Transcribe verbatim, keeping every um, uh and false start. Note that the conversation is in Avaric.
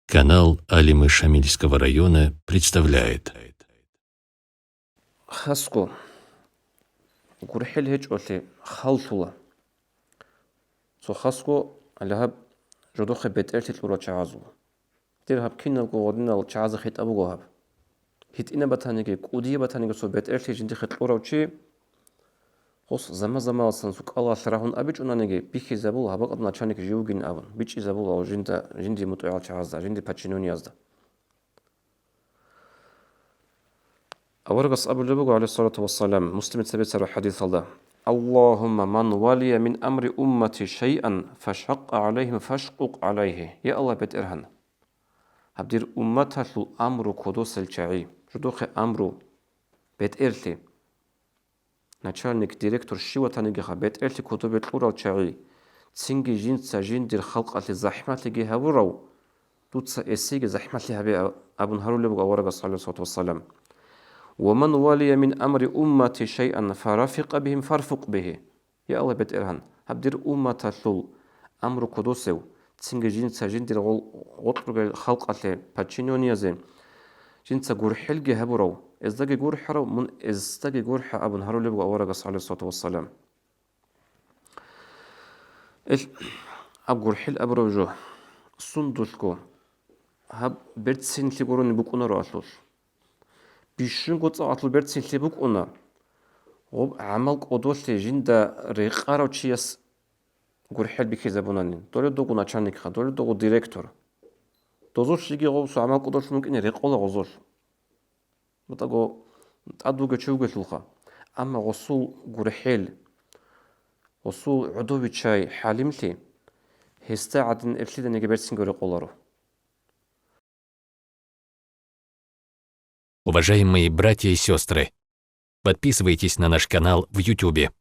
Канал Алимы Шамильского района представляет. Хасго гурхӀел гьечӀолъи халлъула. Цо хасго гьале гьаб жодохъе бетӀерлъи кьурал чагӀазул. Дир гьаб киналго гъодинал чагӀазда хитӀаб буго гьаб. ГьитӀинаб батаниги, кӀудияб батаниги цо бетӀерлъи жиндихъе кьурав чи, гъос заман-заманалдасан цо кӀалалъ рагьун абичӀонаниги, бихьизабула гьаб бакӀалда начальник жив вугин абун, бичӀчӀизабула жинда, жиндие мутӀигӀал чагӀазда, жиндир подчинённыязда. Аварагас абулеб буго, гӀалайгьиссалату вассалам, Муслимица бицараб хӀадисалда: «Аллагьумма ман валия мин амри уммати шайъан фашакъкъа гӀалайгьим фашкъукъ гӀалайгьи». Я Аллагь, БетӀергьан, гьаб дир умматалъул амру кодосел чагӀи, жодохъе амру, бетӀерлъи, начальник, директор щив ватанигиха, бетӀерлъи кодобе кьурал чагӀи, цинги жинца жиндир халкъалъе захӀмалъиги гьабурав, дуца гьесиеги захӀмалъи гьабе, а-, абун гьарулеб буго аварагас, гӀалайгьиссалату вассалам. «Ва ман валия мин амри уммати шайъан фарафикъа бигьим фарфукъ бигьи». Я Аллагь, БетӀергьан, гьаб дир умматалъул амру кодосев, цинги жинца жиндир гъол-, гъоркьарал халкъалъе, подчинённыязе, жинца гурхӀелги гьабурав, гьездаги гурхӀарав, мун гьездаги гурхӀа абун гьарулеб буго аварагас, гӀалайгьиссалату вассалам. Ил, гьаб гурхӀел абураб жо, сундулъго гьаб берцинлъи гурони букӀунароалъул. Бищунго цӀакъалъул берцинлъи букӀуна, гъоб гӀамал кӀодолъи жинда рекъарав чияс гурхӀел бихьизабунани, доле дого начальникха, доле дого директор. Дозулъ жиги гъосул гӀамал кӀодолъун вукӀине рекъола гъозулъ. БутӀаго тӀад вугев чи вугелъулха. Амма гъосул гурхӀел, гъосул гӀодовичай хӀалимлъи гьесда гӀадин эрлъиданиги берцинго рекъоларо. Уважаемые братья и сестры, подписывайтесь на наш канал в Ютубе.